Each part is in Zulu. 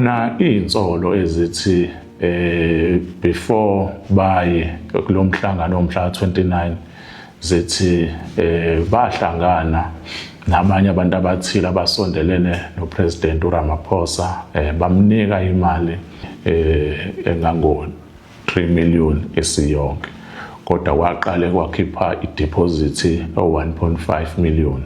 Na izinsolo ezithi before baye kulomhlangano omhla 29, zithi bahlangana nabanye abantu abathile abasondelene noPresident uRamaphosa, bamnika imali engango 3 million esiyonke, kodwa kwaqale kwakhipha ideposit o 1.5 million.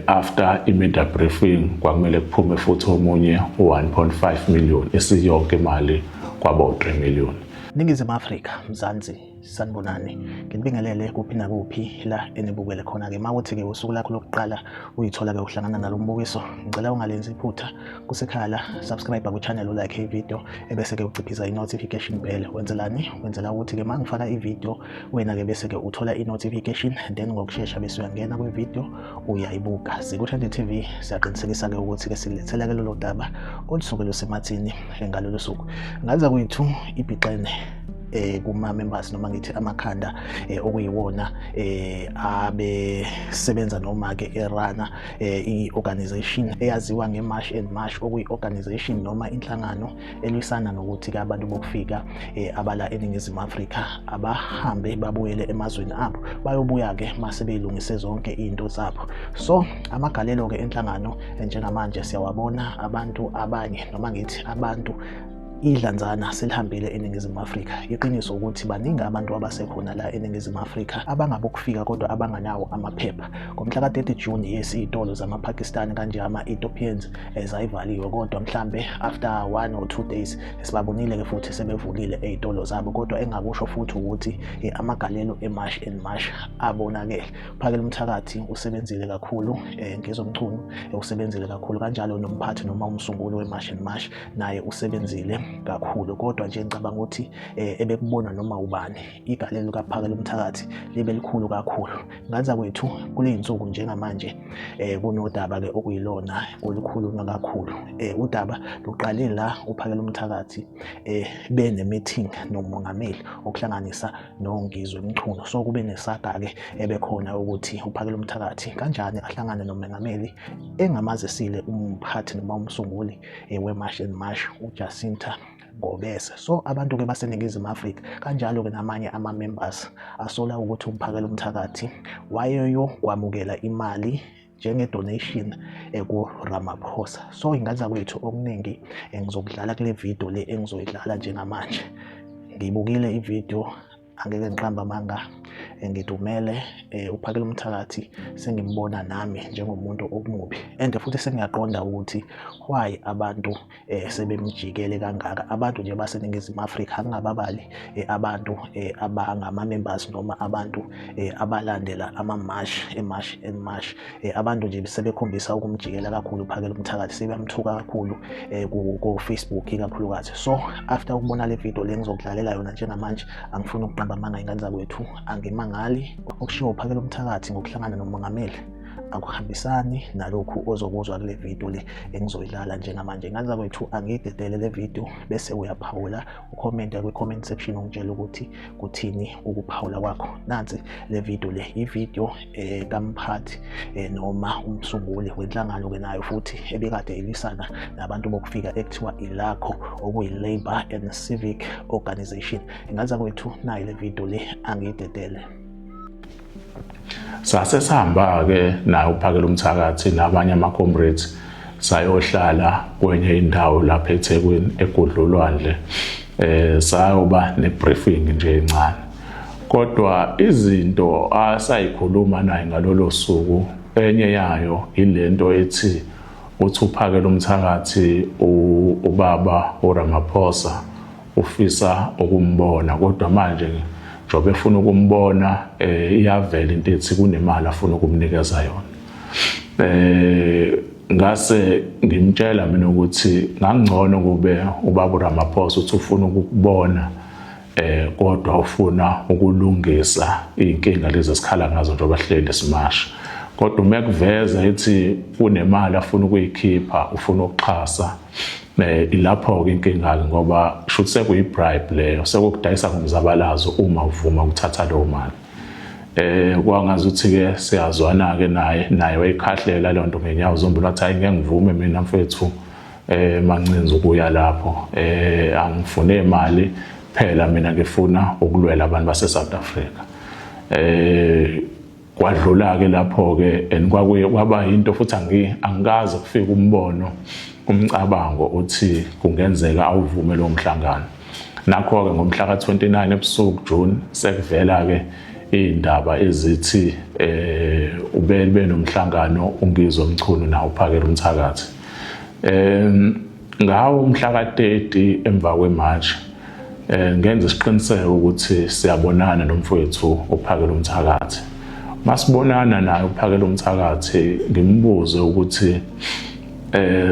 After i-media briefing kwakumele kuphume futhi omunye u-1.5 million. Esiyonke imali kwaba u-3 million. Ningizimu Afrika, Mzansi, sanibonani. Nginibingelele kuphi nakuphi la enibukele khona-ke. Uma kuthi-ke usuku lakho lokuqala uyithola-ke uhlangana nalo mbukiso, ngicela ungalenzi iphutha, kusekhaya la, subscribe kwi-channel, ulike ivideo, ebese-ke uciphiza i-notification bell. Wenzelani? Wenzela ukuthi-ke uma ngifaka ivideo, wena-ke bese-ke uthola i-notification, then ngokushesha bese uyangena kwivideo uyayibuka. Ziku-Trend TV siyaqinisekisa-ke ukuthi-ke silethela-ke lolo daba olusuke lusemathini ngalolu suku. Ngaza kwethu ibhixene kuma members, noma ngithi amakhanda okuyiwona abesebenza noma ke erana i-organization eyaziwa nge-March and March, okuyi-organization noma inhlangano elwisana nokuthi ke abantu bokufika abala eNingizimu Afrika abahambe babuyele emazweni abo, bayobuya ke mase beyilungise zonke izinto zabo. So amagalelo ke enhlangano njengamanje siyawabona. Abantu abanye, noma ngithi abantu, idlanzana selihambile eNingizimu Afrika. Iqiniso ukuthi baningi abantu abasekhona la eNingizimu Afrika abangabokufika kodwa abanganawo amaphepha. Ngomhla ka-30 June, yes, iy'tolo zama-Pakistan kanje ama-Ethiopians zayivaliwe, kodwa mhlambe after 1 or 2 days sibabonile-ke futhi sebevulile ey'tolo zabo. Kodwa engakusho futhi ukuthi amagalelo e-March and March abonakele. Phakela Umthakathi usebenzile kakhulu, Ngizwe Mchunu usebenzile kakhulu, kanjalo nomphathi noma umsunguli we-March and March naye usebenzile kakhulu. Kodwa nje ngicabanga ukuthi ebekubona noma ubani, igalelo likaPhakela Umthakathi libe likhulu kakhulu. Ngaza kwethu, kuley'nsuku njengamanje kunodaba-ke okuyilona olukhulunywa kakhulu. Udaba luqale la uPhakela Umthakathi bene-meeting nomongameli, okuhlanganisa noNgizwe Mchunu. So kube nesaga-ke ebekhona ukuthi uPhakela Umthakathi kanjani ahlangane nomengameli engamazisile umphathi noma umsunguli we-March and March, uJacinta Ngobese. So abantu-ke baseNingizimu Afrika, kanjalo-ke namanye ama-members, asola ukuthi uMphakela Umthakathi wayeyokwamukela imali njenge-donation ku-Ramaphosa. So ingane kwethu, okuningi ngizokudlala kule video le engizoyidlala njengamanje. Ngiyibukile ivideo, angeke ngiqambe amanga, ngidumele. Uphakela Umthakathi sengimbona nami njengomuntu omubi, and futhi sengiyaqonda ukuthi why abantu sebemjikele kangaka. Abantu nje baseNingizimu Afrika, angingababali abantu abangama-members noma abantu abalandela ama-march e-March and March, abantu nje sebekhombisa ukumjikela kakhulu uPhakela Umthakathi, sebeyamthuka kakhulu ku-Facebook ikakhulukazi. So after ukubona le video le ngizokudlalela yona njengamanje, angifuni ukuqamba amanga, ingane zakwethu, angimangali. Okushiwo uPhakela Umthakathi ngokuhlangana nomongameli akuhambisani nalokhu ozokuzwa kule video le engizoyidlala njengamanje. Ingane zakwethu, angiyidedele le video, bese uyaphawula, ucommente kwi-comment section, ungitshela ukuthi kuthini ukuphawula kwakho. Nansi le video le, ivideo kamphathi noma umsunguli wenhlangano ke nayo futhi ebekade ilwisana nabantu bokufika ekuthiwa iLACO, okuyi-Labour and Civic Organization. Ingane zakwethu, nayi le video le, angiyidedele. Sase sihamba-ke naye uPhakela Umthakathi nabanye ama-comrades, sayohlala kwenye indawo lapha eThekwini egudla ulwandle, sayoba ne-briefing nje encane. Kodwa izinto asayikhuluma naye ngalolo suku, enye yayo ilento ethi uthi uPhakela Umthakathi ubaba uRamaphosa ufisa ukumbona, kodwa manje njengoba efuna ukumbona, iyavela into ethi kunemali afuna ukumnikeza yona. Ngase ngimtshela mina ukuthi ngangcono kube ubaba uRamaphosa uthi ufuna ukukubona, kodwa ufuna ukulungisa inkinga lezi esikhala ngazo njengoba hleli simasha, kodwa uma kuveza ethi kunemali afuna ukuyikhipha, ufuna ukuxhasa, ilapho ke inkinga ke, ngoba shuthi sekuyi bribe leyo, sekukudayisa ngomzabalazo uma uvuma ukuthatha leyo mali. Kwangazi ukuthi ke siyazwana ke naye, naye wayikhahlela leyo nto ngenyawo zombili, wathi, "Hayi, ngeke ngivume mina mfethu." Mancinza ukuya lapho, angifune imali phela, mina ngifuna ukulwela abantu base South Africa. Kwadlula ke lapho ke, and kwakuye kwaba into futhi angikaze kufika umbono, umcabango uthi kungenzeka awuvume lo mhlangano. Nakho ke ngomhla ka-29 ebusuku, June, sekuvela ke indaba ezithi ube nomhlangano uNgizwe Mchunu nawo uPhakela Umthakathi. Ngawo umhla ka-30 emva kweMarch, ngenza isiqiniseko ukuthi siyabonana nomfowethu uPhakela Umthakathi. Masibonana naye uPhakela Umthakathi, ngimbuze ukuthi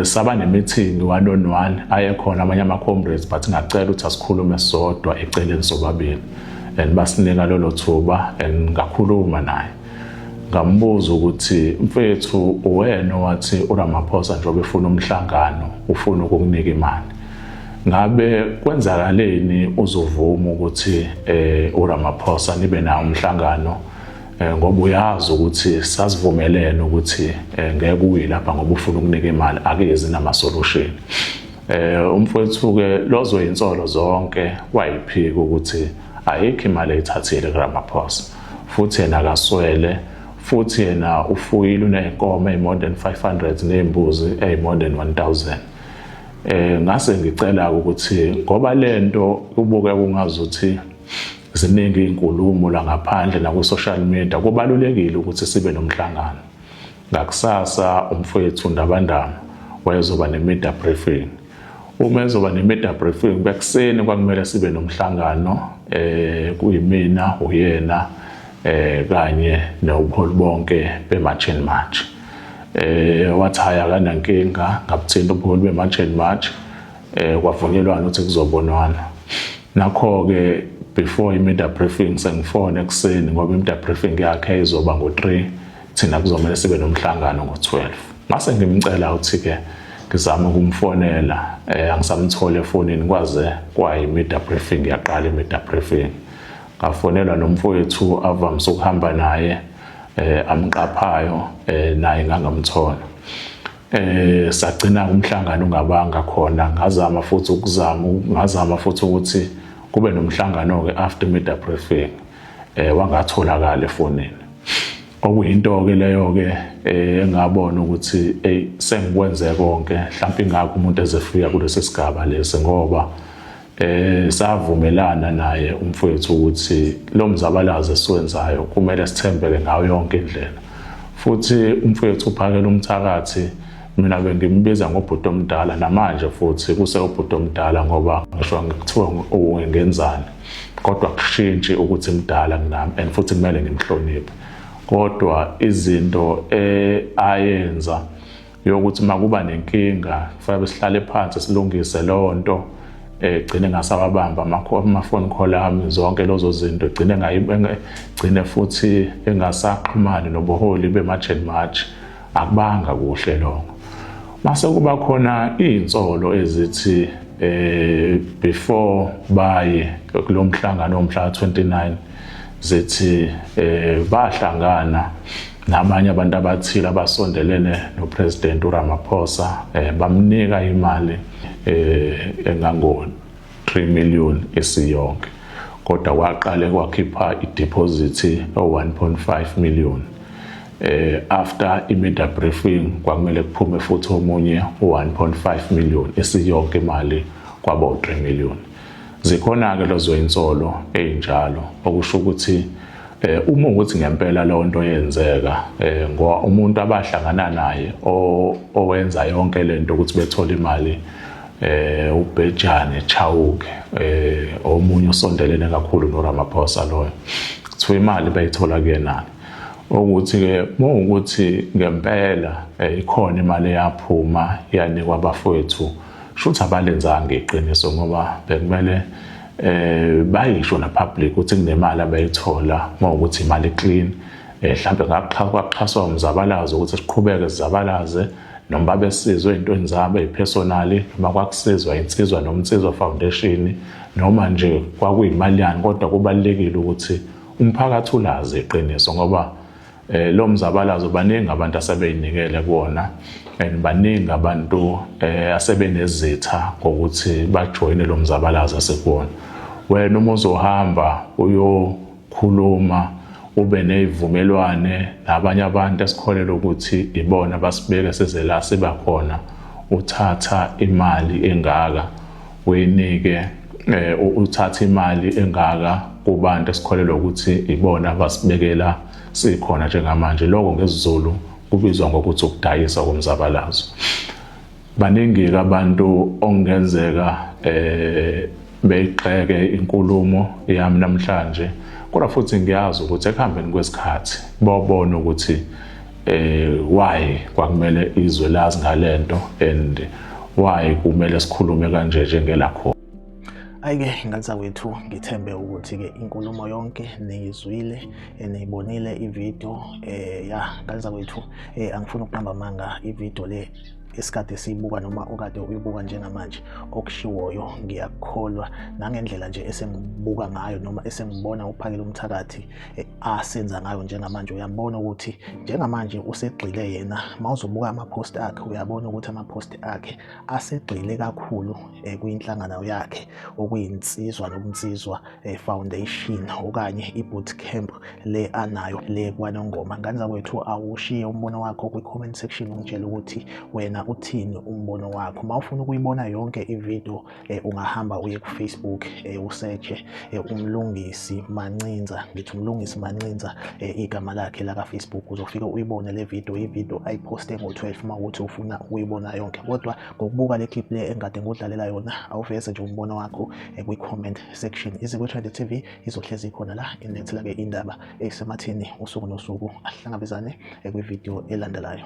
saba ne-meeting one on one, ayekhona amanye ama-comrades, but ngacela ukuthi asikhulume sodwa eceleni sobabili, and basinika lolo thuba and ngakhuluma naye. Ngambuza ukuthi, mfethu, uwena owathi uRamaphosa njengoba efuna umhlangano ufuna ukukunika imali, ngabe kwenzakaleni uzovuma ukuthi uRamaphosa nibe nawo umhlangano, ngoba uyazi ukuthi sasivumelene ukuthi ngeke uye lapha ngoba ufuna ukunika imali, akezi nama solution? Umfowethu ke lozo insolo zonke wayiphika ukuthi ayikho imali ayithathile kuRamaphosa, futhi yena akaswele, futhi yena ufuyile, uney'nkomo eyi-more than 500 ney'mbuzi eyi-more than 1000. Ngase ngicela ukuthi ngoba lento kubuke kungazuthi ziningi izinkulumo la ngaphandle naku-social media, kubalulekile ukuthi sibe nomhlangano. Ngakusasa umfowethu Ndabandaba wayezoba ne-media briefing. Uma ezoba ne-media briefing bekuseni, kwakumele sibe nomhlangano, kuyimina, uyena, kanye nobuholi bonke be-March and March. Wathi hayi, akanankinga. Ngabuthinta ubuholi be-March and March, kwavunyelwana ukuthi kuzobonwana. Nakho-ke before i-media briefing sengifone ekuseni, ngoba i-media briefing yakhe izoba ngo-3, thina kuzomele sibe nomhlangano ngo-12. Ngase ngimcela ukuthi-ke ngizame ukumfonela, angisamtholi efonini kwaze kwayi-media briefing yaqala i-media briefing. Ngafonelwa nomfowethu avamise ukuhamba naye, amqaphayo, naye ngangamthola. Sagcina umhlangano ungabanga khona. Ngazama futhi ukuzama, ngazama futhi ukuthi kube nomhlangano ke after media briefing, wangatholakala efonini, okuyinto ke leyo ke engabona ukuthi hey, sengikwenze konke, mhlawumbe ingakho umuntu ezefika kulesi sigaba lesi, ngoba savumelana naye umfowethu ukuthi lo mzabalazo esiwenzayo kumele sithembeke ngayo yonke indlela. Futhi umfowethu uPhakela Umthakathi, mina bengimbiza ngobhuti omdala, namanje futhi kuse ubhuti omdala, ngoba ngisho ngikuthiwa ngenzani kodwa kushintshi ukuthi mdala kunami and futhi kumele ngimhloniphe. Kodwa izinto ayenza yokuthi makuba nenkinga kufanele sihlale phansi silungise leyo nto, gcine ngasawabamba ama-phone call ami, zonke lezo zinto, gcine gcine futhi engasaxhumani nobuholi be-March and March, akubanga kuhle lokho. Mase kuba khona iy'nsolo ezithi before baye kulo mhlangano womhla 29, zithi bahlangana nabanye abantu abathile abasondelene noPresident uRamaphosa, bamnika imali engango 3 million esiyonke, kodwa kwaqale kwakhipha i-deposit o 1.5 million. After i-media briefing kwakumele kuphume futhi omunye u1.5 million, esiyonke imali kwaba u3 million. Zikhona ke lezo insolo ezinjalo, okusho ukuthi uma ukuthi ngempela leyo nto yenzeka, ngoba umuntu abahlangana naye owenza yonke lento ukuthi bethole imali, uBhejane Chauke, omunye usondelene kakhulu noRamaphosa loyo, kuthiwa imali bayithola kuyena. Ukuthi ke mawukuthi ngempela ikhona imali eyaphuma yanikwa abafowethu, shuthi abalenzanga iqiniso, ngoba bekumele bayisho na public ukuthi kunemali abayithola. Mawukuthi imali clean, mhlambe ngakuxhaswa umzabalazo ukuthi siqhubeke sizabalaze, noma besizwe ey'ntweni zabo ey'personally, noma kwakusizwa Insizwa noMnsizwa Foundation, noma nje kwakuyimali yani, kodwa kubalulekile ukuthi umphakathi ulazi iqiniso ngoba Lo mzabalazo baningi abantu asebeyinikele kuwona and baningi abantu asebenezitha ngokuthi bajoyine lo mzabalazo asekuwona. Wena uma uzohamba uyokhuluma ube nezivumelwane nabanye abantu esikholelwa ukuthi ibona basibeke size la siba khona, uthatha imali engaka uyinike, uthatha imali engaka kubantu esikholelwa ukuthi ibona basibekela sikhona njengamanje. Lokho ngesiZulu kubizwa ngokuthi ukudayisa komzabalazo. Baningi-ke abantu okungenzeka beyigxeke inkulumo yami namhlanje, kodwa futhi ngiyazi ukuthi ekuhambeni kwesikhathi bobona ukuthi why kwakumele izwe lazi ngalento and why kumele sikhulume kanje njengelakho. Ayike ngane zakwethu, ngithembe ukuthi-ke inkulumo yonke niyizwile, niyibonile ividiyo. Ya ngane zakwethu, angifuni ukuqamba amanga, ividiyo le esikade siyibuka noma okade uyibuka njengamanje, okushiwoyo ngiyakukholwa nangendlela nje esengibuka ngayo noma esengibona uPhakela Umthakathi asenza ngayo njengamanje. Uyambona ukuthi njengamanje usegxile yena. Mawuzobuka ama-post akhe, uyabona ukuthi ama-post akhe asegxile kakhulu kwinhlangano yakhe okuyinsizwa nobunsizwa foundation okanye i-boot camp le anayo le kwaNongoma. Ngane zakwethu, awushiye umbono wakho kwi-comment section, ungitshele ukuthi wena uthini umbono wakho. Uma ufuna ukuyibona yonke ividiyo, ungahamba uye ku-Facebook, usearch uMlungisi Mancinza. Ngithi uMlungisi Mancinza, igama lakhe la ka-Facebook, uzofike uyibone le video. Ividiyo ayiphoste ngo-12 uma ukuthi ufuna ukuyibona yonke. Kodwa ngokubuka le clip le engade ngudlalela yona, awuveze nje umbono wakho kwi-comment section. Iziko Trend TV izohlezi ikhona la inilethela-ke indaba eyisematheni usuku nosuku. Ahlangabezane kwividiyo elandelayo.